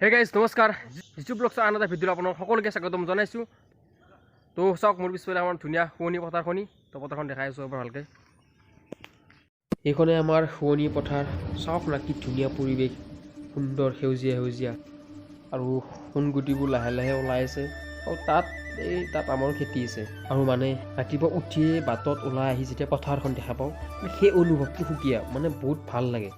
Hey guys, নমস্কাৰ। জিতু ব্লগছৰ আন এটা ভিডিঅ' আপোনালোক সকলোকে স্বাগতম জনাইছোঁ। তো চাওক, মোৰ পিছফালে আমাৰ ধুনীয়া শুৱনি পথাৰখনি। তো পথাৰখন দেখাই আছোঁ এবাৰ ভালকৈ। এইখনে আমাৰ শুৱনি পথাৰ। চাওক না, কি ধুনীয়া পৰিৱেশ, সুন্দৰ সেউজীয়া সেউজীয়া আৰু সোণগুটিবোৰ লাহে লাহে ওলাই আছে। আৰু তাত এই তাত আমাৰ খেতি আছে। আৰু মানে ৰাতিপুৱা উঠিয়ে বাটত ওলাই আহি যেতিয়া পথাৰখন দেখা পাওঁ, সেই অনুভৱটো সুকীয়া, মানে বহুত ভাল লাগে।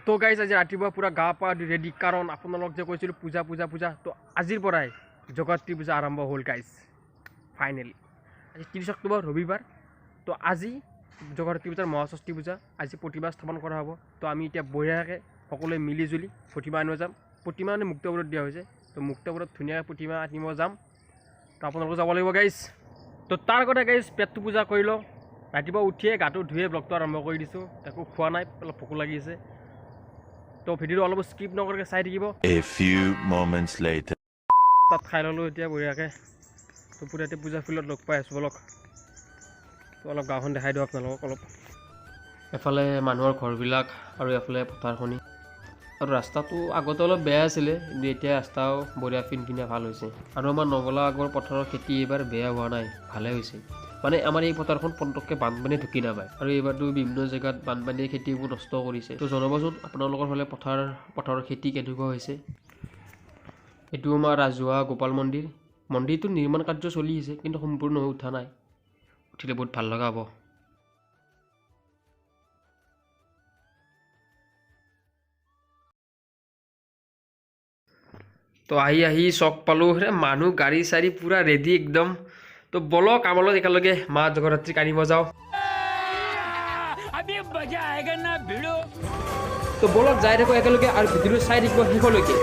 তো গাইজ, আজি ৰাতিপুৱা পূৰা গা পা ধুই ৰেডি, কাৰণ আপোনালোক যে কৈছিলোঁ পূজা পূজা পূজা, তো আজিৰ পৰাই জগত্ৰী পূজা আৰম্ভ হ'ল গাইজ। ফাইনেলি আজি 30 অক্টোবৰ, ৰবিবাৰ। তো আজি জগত্ৰী পূজাৰ মহাষষ্ঠী পূজা, আজি প্ৰতিমা স্থাপন কৰা হ'ব। তো আমি এতিয়া বঢ়িয়াকৈ সকলোৱে মিলি জুলি প্ৰতিমা আনিব যাম। প্ৰতিমা মানে মুক্তাপুৰত দিয়া হৈছে, তো মুক্তাপুৰত ধুনীয়াকৈ প্ৰতিমা আনিব যাম। তো আপোনালোকো যাব লাগিব গাইজ। তো তাৰ আগতে গাইজ, পেটটো পূজা কৰি লওঁ। ৰাতিপুৱা উঠিয়ে গাটো ধুয়ে ব্লগটো আৰম্ভ কৰি দিছোঁ। একো খোৱা নাই, অলপ ভোকো লাগি আছে। তো ভিডিঅ'টো অলপ স্কিপ নকৰাকৈ চাই থাকিব। A few moments later. তাত খাই ল'লোঁ এতিয়া বঢ়িয়াকৈ। তো পূৰা এতিয়া পূজা ফিল্ডত লগ পাই আছোঁ। বলক, তো অলপ গাঁওখন দেখাই দিওঁ আপোনালোকক অলপ। এফালে মানুহৰ ঘৰবিলাক আৰু এফালে পথাৰখনি। আৰু ৰাস্তাটো আগতে অলপ বেয়া আছিলে, কিন্তু এতিয়া ৰাস্তাও বঢ়িয়া ফিনফিনীয়া ভাল হৈছে। আৰু আমাৰ নগলা আগৰ পথাৰৰ খেতি এইবাৰ বেয়া হোৱা নাই, ভালে হৈছে। মানে আমাৰ এই পথাৰখন পটককৈ বানপানীয়ে ঢুকি নাপায়। আৰু এইবাৰতো বিভিন্ন জেগাত বানপানীয়ে খেতিবোৰ নষ্ট কৰিছে। তো জনাবচোন, আপোনালোকৰ ফালে পথাৰৰ খেতি কেনেকুৱা হৈছে? এইটো আমাৰ ৰাজহুৱা গোপাল মন্দিৰ। মন্দিৰটোৰ নিৰ্মাণ কাৰ্য চলি আছে, কিন্তু সম্পূৰ্ণ হৈ উঠা নাই। উঠিলে বহুত ভাল লগা হ'ব। তো আহি আহি চক পালোঁ, মানুহ গাড়ী চাড়ী পূৰা ৰেডি একদম। তো বলক, আমাৰ লগত একেলগে মা জগৰাত্ৰিক আনিব যাওঁ। তো বলক, যাই থাকোঁ একেলগে আৰু ভিডিঅ'টো চাই থাকিব শেষলৈকে।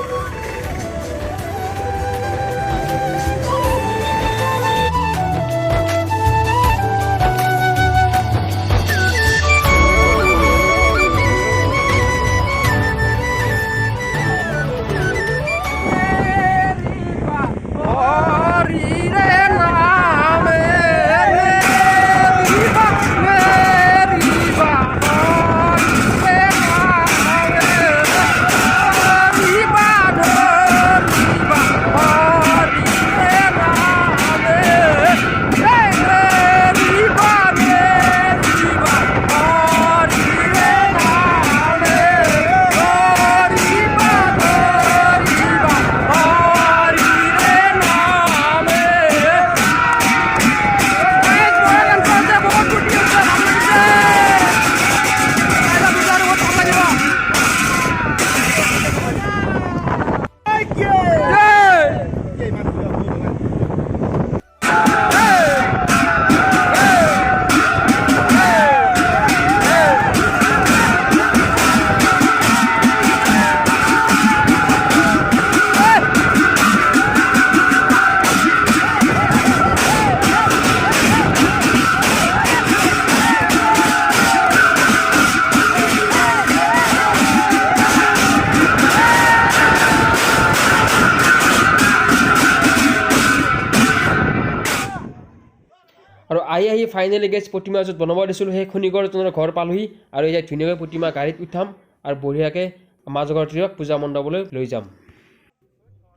আৰু আহি আহি ফাইনেলি গেছ, প্ৰতিমা য'ত বনাব দিছিলোঁ সেই খনিকৰজনৰ ঘৰ পালোহি। আৰু এতিয়া ধুনীয়াকৈ প্ৰতিমা গাড়ীত উঠাম আৰু বঢ়িয়াকৈ মা জগত্ৰীক পূজা মণ্ডপলৈ লৈ যাম।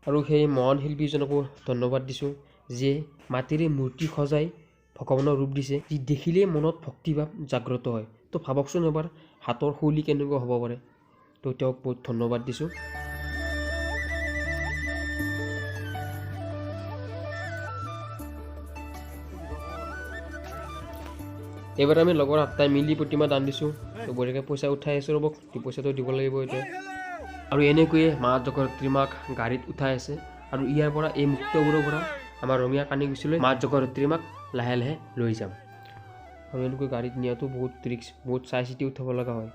আৰু সেই মহান শিল্পীজনকো ধন্যবাদ দিছোঁ, যিয়ে মাটিৰে মূৰ্তি সজাই ভগৱানৰ ৰূপ দিছে, যি দেখিলেই মনত ভক্তিভাৱ জাগ্ৰত হয়। তো ভাবকচোন এবাৰ, হাতৰ শৈলী কেনেকুৱা হ'ব পাৰে। তো তেওঁক বহুত ধন্যবাদ দিছোঁ। এইবাৰ আমি লগৰ আঠটাই মিলি প্ৰতিমা দান দিছোঁ। তো বঢ়িয়াকৈ পইচা উঠাই আছোঁ, ৰ'ব, পইচাটো দিব লাগিব এতিয়া। আৰু এনেকৈয়ে মা জগত্ৰী মাক গাড়ীত উঠাই আছে। আৰু ইয়াৰ পৰা, এই মুক্তবোৰৰ পৰা আমাৰ ৰঙিয়া কানিকুছিলৈ মা জগত্ৰী মাক লাহে লাহে লৈ যাম। আৰু এনেকৈ গাড়ীত নিয়াটো বহুত ৰিস্ক, বহুত চাই চিতি উঠাব লগা হয়।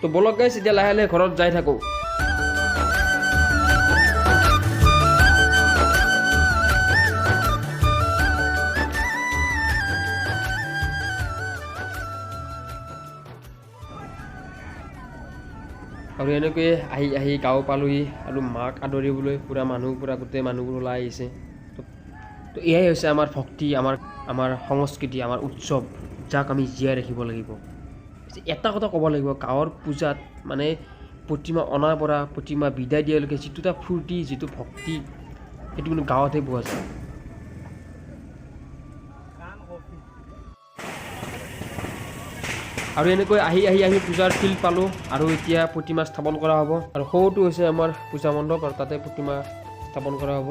তো বলক গাইছ, এতিয়া লাহে লাহে ঘৰত যাই থাকোঁ। আৰু এনেকৈয়ে আহি আহি গাঁও পালোহি আৰু মাক আদৰিবলৈ পূৰা মানুহ, পূৰা গোটেই মানুহবোৰ ওলাই আহিছে। তো এয়াই হৈছে আমাৰ ভক্তি, আমাৰ আমাৰ সংস্কৃতি, আমাৰ উৎসৱ, যাক আমি জীয়াই ৰাখিব লাগিব। এটা কথা ক'ব লাগিব, গাঁৱৰ পূজাত মানে প্ৰতিমা অনাৰ পৰা প্ৰতিমা বিদায় দিয়ালৈকে যিটো এটা ফূৰ্তি, যিটো ভক্তি, সেইটো কিন্তু গাঁৱতহে পোৱা যায়। আৰু এনেকৈ আহি আহি আমি পূজাৰ ফিল্ড পালোঁ আৰু এতিয়া প্ৰতিমা স্থাপন কৰা হ'ব। আৰু সৰুটো হৈছে আমাৰ পূজা মণ্ডপ আৰু তাতে প্ৰতিমা স্থাপন কৰা হ'ব।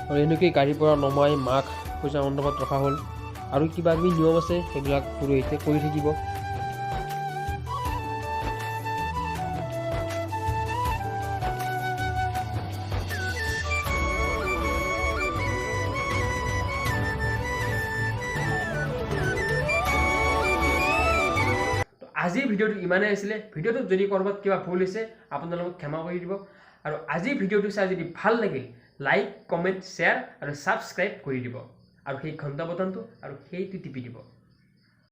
আৰু এনেকৈ গাড়ীৰ পৰা নমাই মাক পূজা মণ্ডপত ৰখা হ'ল। আৰু কিবা কিবি নিয়ম আছে, সেইবিলাক পুৰোহিতে কৰি থাকিব। আজিৰ ভিডিঅ'টো ইমানেই আছিলে। ভিডিঅ'টোত যদি ক'ৰবাত কিবা ভুল হৈছে, আপোনালোকক ক্ষমা কৰি দিব। আৰু আজিৰ ভিডিঅ'টো চাই যদি ভাল লাগিল, লাইক, কমেণ্ট, শ্বেয়াৰ আৰু ছাবস্ক্ৰাইব কৰি দিব আৰু সেই ঘণ্টা বটনটো আৰু সেইটো টিপি দিব।